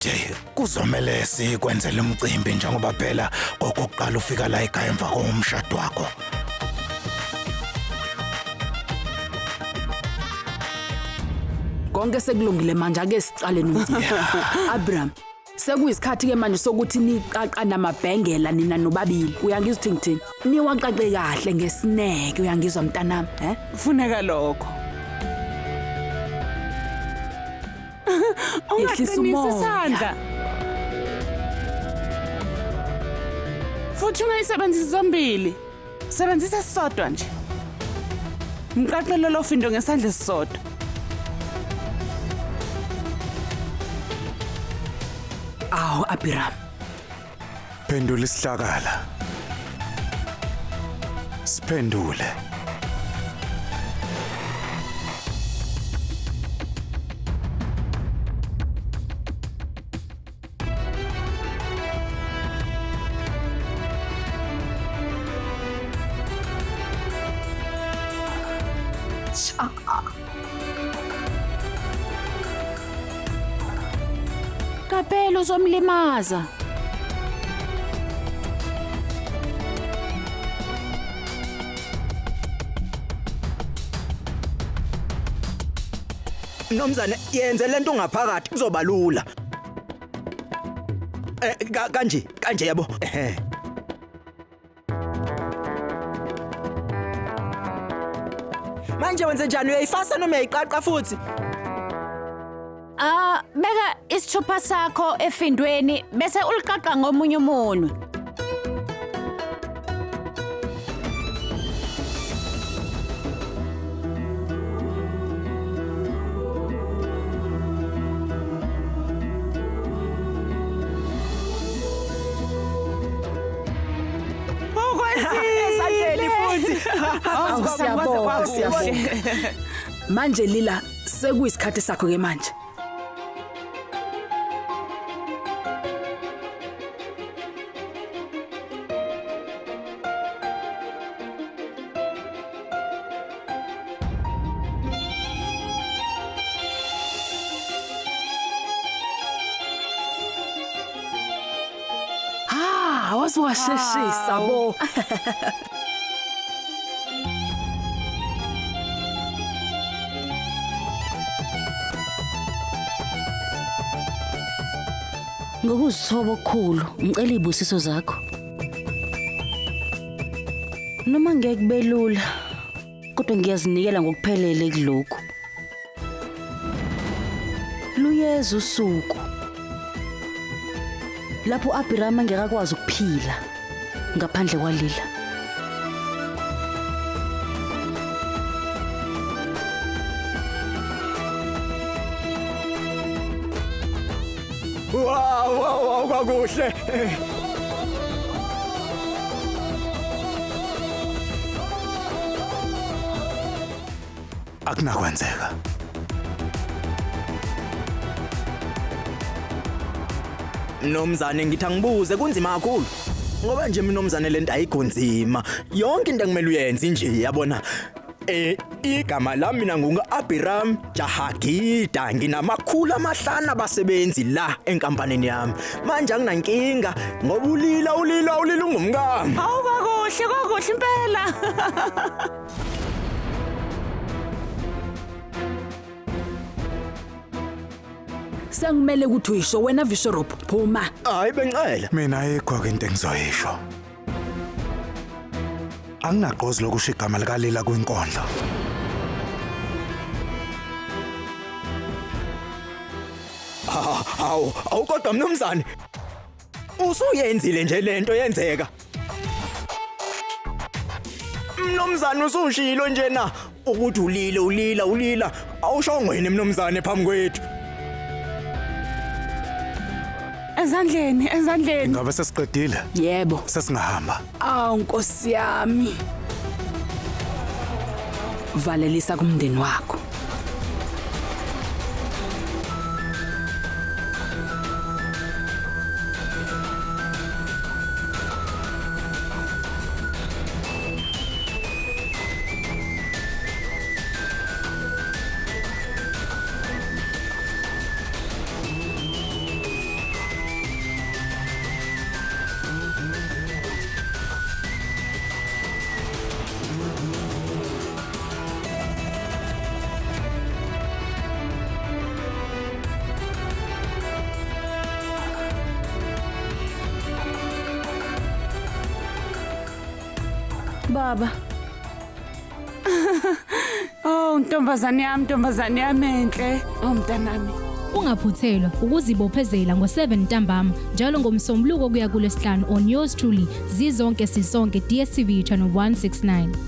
Hey, kuzomele sikwenzele umcimbi njengoba phela kokokuqala ufika la ekhaya emva komshado wakho. Konke sekulungile manje, ake siqale nomcimbi. Abraham, sekuyisikhathi ke manje sokuthi niqaqa namabhengela nina nobabili. Uyangizwa ukuthi ngithini? Niwaqaqe kahle ngesineke, uyangizwa mntanami, eh? Funeka lokho. Yehlisa Ungaqinisi umoya. isandla. Futhi ungayisebenzisi zombili. Sebenzisa esisodwa nje. Ngiqaqe lolo findo ngesandla esisodwa. Awu Abraham, Phendula isihlakala. Siphendule. Qaphela uzomlimaza. Mnumzane, yenze lento ngaphakathi kuzoba lula. Kanje, kanje yabo. Ehhe. Manje wenze njani, uyayifasa noma uyayiqaqa futhi? Ah, beka isithupha sakho efindweni bese uliqaqa ngomunye umunwe. Esandleni futhi. Awu, siyabonga, siyabonga. Manje Lila, sekuyisikhathi sakho ke manje. Ah, waziwasheshisa bo. Ngokuzithoba okukhulu, ngicela izibusiso zakho. Noma ngeke kube lula, kodwa ngiyazinikela ngokuphelele kulokhu. Luyeza usuku lapho u-Abraham angeke akwazi ukuphila ngaphandle kwaLila. Wow, wow, wow, kwakuhle. Akunakwenzeka. Mnumzane, ngithi angibuze, kunzima kakhulu. Ngoba nje mnumzane lento ayikho nzima. Yonke into ekumele uyenze nje, yabona. Igama lami mina ngungu-Abiram Jahagida, nginamakhulu amahlanu abasebenzi la enkampanini yami. Manje anginankinga ngoba ulila ulila ulila ungumkami. Awu kwakuhle, kwakuhle impela. Sengimele ukuthi uyisho wena Vishorop, phuma. Hayi bengicela. Mina ayikho ke into engizoyisho. Anginagqozi lokusho igama likaLila kwinkondlo. Hawu, awu kodwa mnumzane. Usuyenzile nje lento yenzeka. Mnumzane usushilo nje na ukuthi ulile ulila ulila, awushongo yini mnumzane phambi kwethu? Ezandleni, ezandleni. Ingabe sesiqedile? Yebo. Sesingahamba. Awu Nkosi yami. Valelisa kumndeni wakho. Baba. Oh, ntombazane yami, ntombazane yami enhle. Oh, mntanami. Ungaphuthelwa ukuzibophezela ngo-7 ntambama njalo ngoMsombuluko kuya kuLwesihlanu on yours truly Zizonke Sisonke, DStv channel 169.